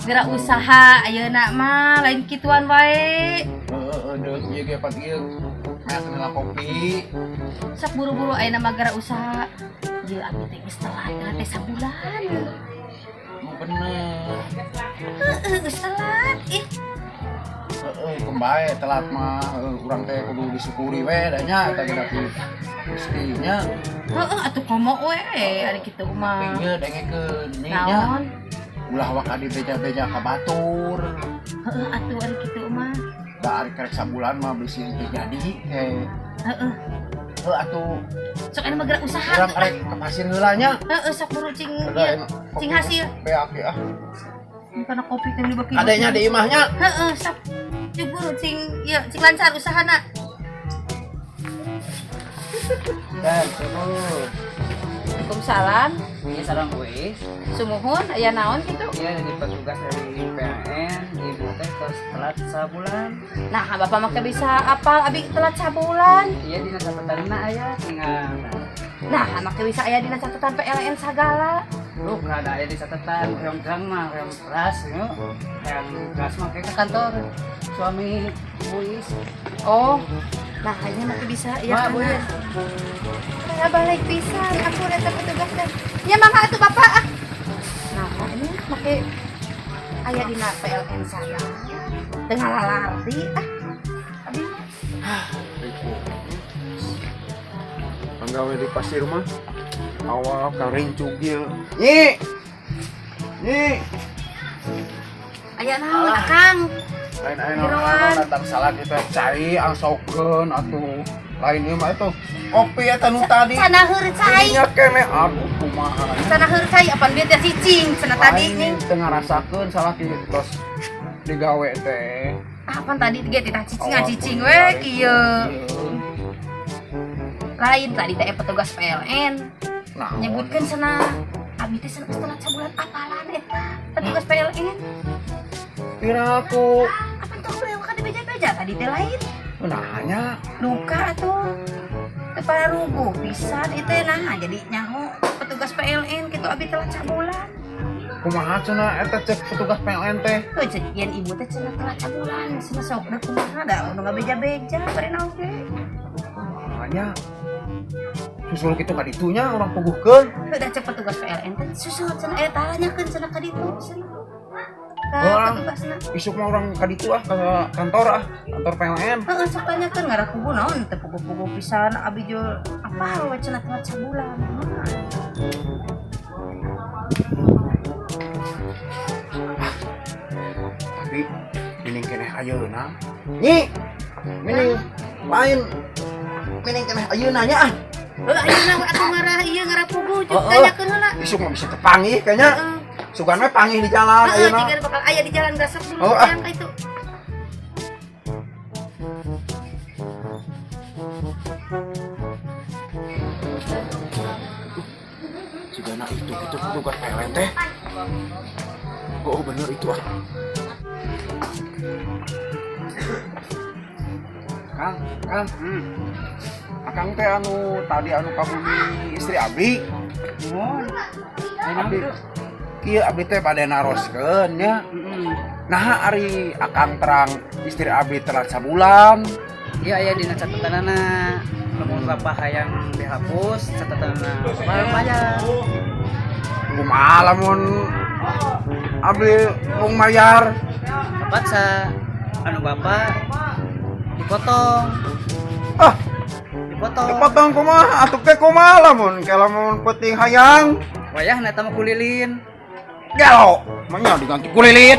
Geura usaha ayeuna mah lain kituan wae. Heeh, deuk ieu ge pan ieu. Meak heula kopi. Sok buru-buru ayeuna mah geura usaha. Ieu abi teh geus telat, telat teh sabulan. Nu bener. Heeh, geus telat. Ih, Heeh, kembae telat mah urang teh kudu disyukuri we da nya eta ge da ku Gusti nya. Heeh atuh komo we ari kitu mah. Ieu dengekeun nya. Naon? Ulah waka dibeja-beja ka batur. Heeh atuh ari kitu mah. Da ari karek sabulan mah bisi teu jadi he. Heeh. Heuh atuh Sok ayeuna mah geura usaha. urang arek ka pasir heula nya. Heeh, sok buru cing Ada ieu, cing hasil. Beak ya. Karena kopi teh dibagi. Adanya di imahnya. Heeh, sok. Cing buru cing ieu cing lancar usahana. Dan terus. Waalaikumsalam. Iya sarang Uis. Sumuhun aya naon kitu? Iya jadi petugas dari PLN, ibu teh tos telat sabulan. Nah, bapak mah bisa apal abi telat sabulan. Iya dina catatanna aya tinggal. Nah, make bisa aya dina catatan PLN sagala. Lu kada aya di catatan hoyong terang mah hoyong keras nya. Hoyong keras mah ke kantor suami Bu Is. Oh. Nah, ini make bisa ya Ma, Bu Is. Nah, balik pisan aku eta petugas teh. Nya mangga atuh bapak ah. Nah, ini make aya dina PLN sagala. Teu ngalalarti ah. Abi mah. Panggawe di pasir mah awal karing ieu. Nyi. Nyi. Aya naon Akang? Lain aya Jeroan. datang salah kita cai angsokeun atuh. Lain ieu mah itu kopi eta nu tadi. Cenah heur cai. Nya kene aduh kumaha. Cenah heur cai apan bieu teh cicing cenah tadi Lain nih. Teu ngarasakeun salah kieu tos digawe teh. Apan tadi ge titah cicing Awal cicing kudu we balik. kieu. Lain tadi teh petugas PLN Nah, nyebutkeun cenah abi teh cenah geus telat sabulan apalan eta petugas PLN. Piraku. Apan tuh udah ka dibeja-beja tadi teh lain. Nah, nya Duka atuh. Teu pararuguh pisan ieu teh nah jadi nyaho petugas PLN kitu abi telat sabulan. Kumaha cenah eta cek petugas PLN teh? Heuh cek yen ibu teh cenah telat sabulan cenah sok da kumaha da nu ngabeja-beja bari oge. Kumaha nya? Susul kitu ka ditunya urang puguhkeun. Heuh da cek petugas PLN teh susul cenah eta tanyakeun cenah ka ditu cenah. Ka Orang. petugasna. Isuk mah urang ka ditu ah ka kantor ah, kantor PLN. Heeh sok tanyakeun ngarakubu naon teh puguh-puguh pisan abi jul apal we cenah telat sabulan. Tapi mining keneh ayeuna. Nyi. Mining lain mining keneh ayeuna nya ah. Heuh ayeuna we atuh ngarah ieu ngarah puguh juk Heeh. tanyakeun heula. Isuk mah bisa tepanggih kayaknya. Heeh. Sugan we panggih di jalan Heeh, ayeuna. jiga bakal aya di jalan gasok dulu Oh, ah. yang ka itu. Jigana itu kitu petugas PLN teh. Oh bener itu ah. Kang, Kang. Akang teh anu tadi anu kabumi istri abdi. Nuhun. Abdi. Kieu abdi teh bade naroskeun nya. Heeh. Nah ari akang terang istri abdi telat sabulan. Iya aya dina catatanana. Lamun bapak hayang dihapus catatanana bapak bayar. Kumaha lamun abdi mung mayar. Terpaksa anu bapak dipotong. Ah, Dipotong. dipotong kumaha atuh teh kumaha lamun ke lamun penting hayang. Wayahna eta mah kulilin. Gelo, manya diganti kulilin.